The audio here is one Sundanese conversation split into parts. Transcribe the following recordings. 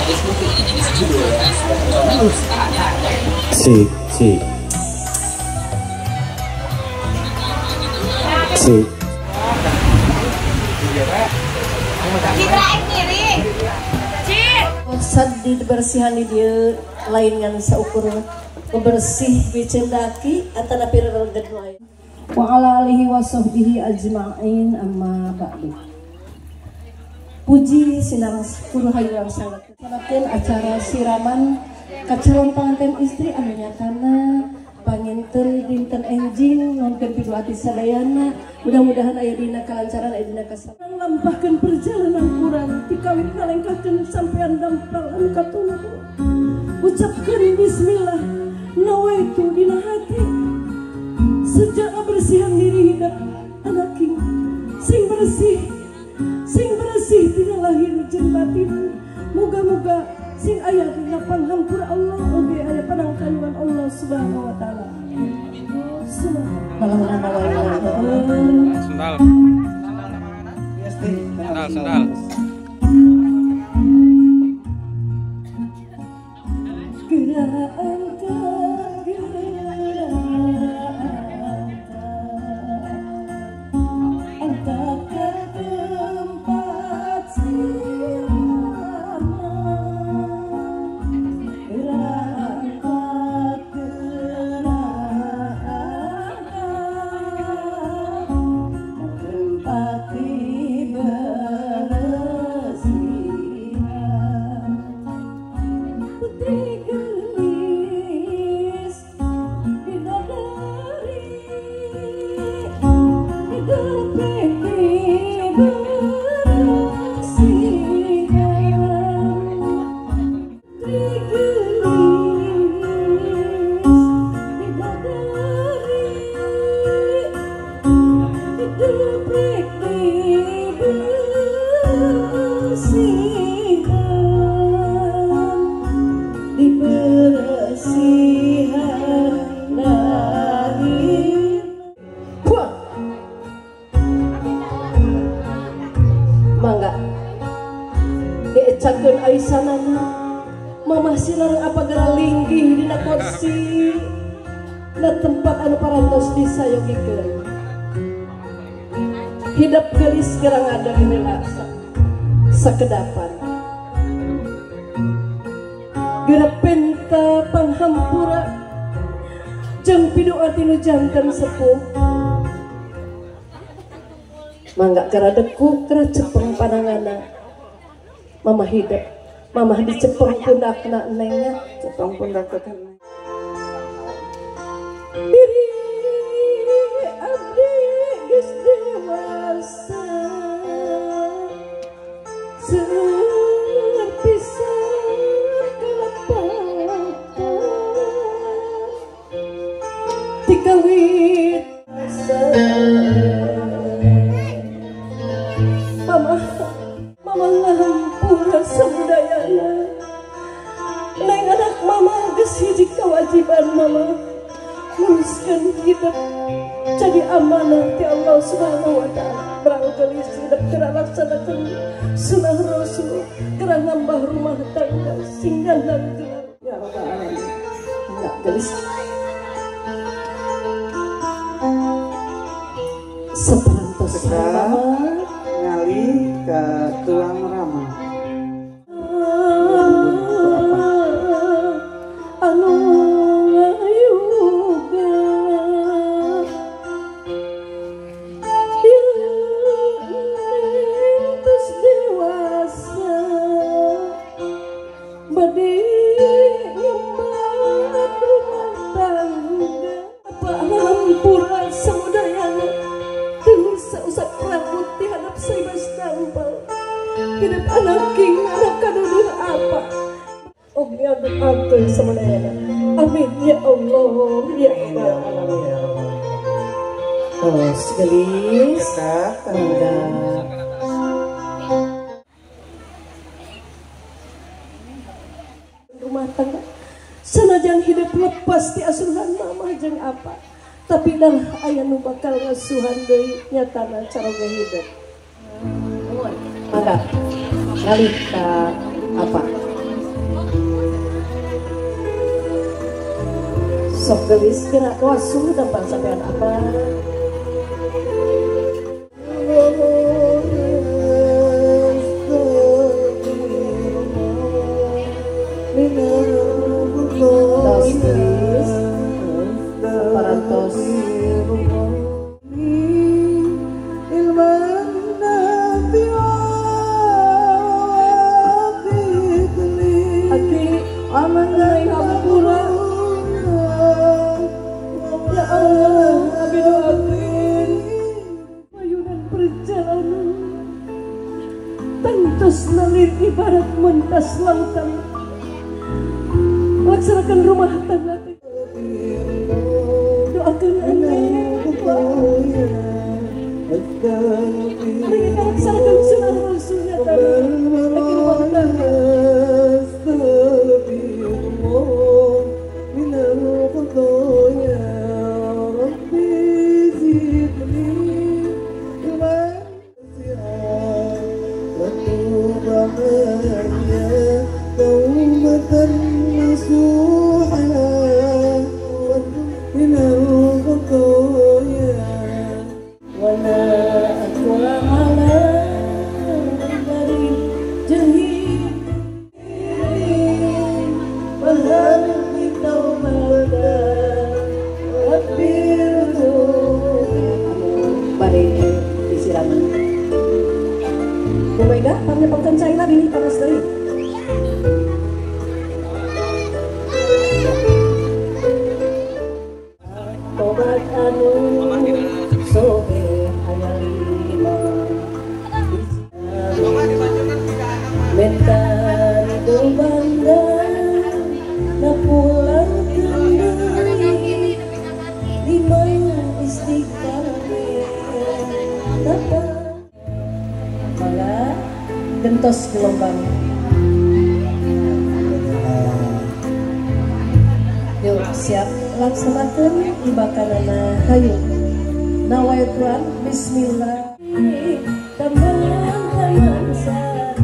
Si, si. Si. Sad dibersihan di dieu lain ngan saukur bebersih bicendaki atanapi rereget lain. Wa ala alihi wa sahbihi ajma'in amma ba'du. Puji sinarang syukur hayang sangat. Sanakeun acara siraman ka calon panganten istri anu nyatana panginten dinten enjing nonkeun piduati sadayana, mudah-mudahan aya dina kalancaran aya dina kasalamatan. Lampahkeun perjalanan urang ti kawit ngalengkahkeun sampean dampal anu katuluh. Ucapkeun bismillah nawaitu dina hati. Sejak bersihan diri hidup anak king sing bersih tina lahir jeung batin. Moga-moga sing aya dina panghampura Allah oge aya panangkayuan Allah Subhanahu wa taala. Sendal. Sendal, sendal. Mangga diecakeun aisanana mamah silarang apa geura linggih dina kursi na tempat anu parantos disayogikeun. Hidep geulis geura ngadeg heula sakedapan. Geura penta panghampura jeung pidoa tinu janten sepuh. Mangga kera dekuk kera cepeng panangana mamah hidup mamah dicepeng pundakna nengnya cepeng pundak teh diri abdi geus dewasa seueur pisan kalepatan ti kawit. Mama ngahampura samudayana. Neng anak mama geus hiji kewajiban mama nguruskeun hidup jadi amanah ti Allah Subhanahu wa taala. Barang geulis hidup keur laksanakeun sunah Rasul, keur nambah rumah tangga sing gandang gelar ya rabbal alamin. Enggak geulis. Separantos mama ngalih ke tulang rama. Anu ngayuga tos dewasa bade ngembat rumah tangga apa hampura samudayana teu sausap rambut di hadap saibas tampal hidup anak king anak kaduduh apa oh ya doakeun samudayana. Amin ya Allah ya Allah. Terus gelis mangga rumah tangga sanajan hidup lepas di asuhan mama jeung apa tapi dah aya nu bakal ngasuhan deui nyatana caroge hidup. Mangga ngalih ka apa? Sok gelis kira wasuh tempat sampean apa? Tos gelis parantos. Aki amanai hampura. Ya Allah, abi doakeun mayunan perjalanan tentus nalir ibarat mentas lautan. Laksanakan rumah tangga teh. Doakeun ane mari kita laksanakan sunnah rasulnya tadi. Lagi rumah tangga. Gentos gelombang. Yuk siap laksanakan ibakanana hayu. Nawaituan bismillah. Teman-teman saya.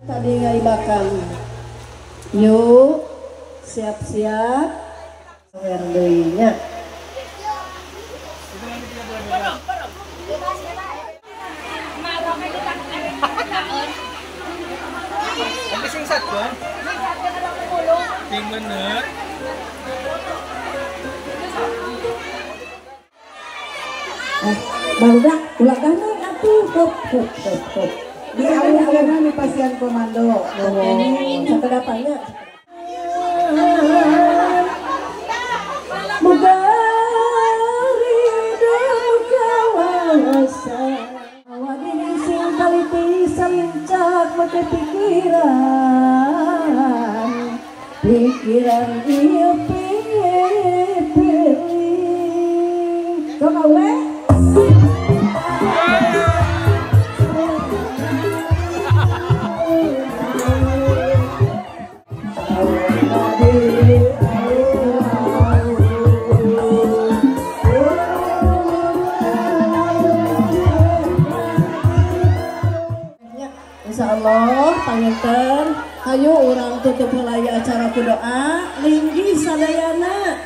Tadi ngaibakan. Yuk, siap-siap. Nya. Barudak ulah gandeng atuh hop hop hop hop. Di awalnya di pasien komando. Sakedapanya. Muga ridho kawasa. Awak sing kaliti salincak make pikiran. Pikiran ieu pipiling. Sok awe. Insyaallah panginten hayu urang tutup heula acara ku doa linggih sadayana.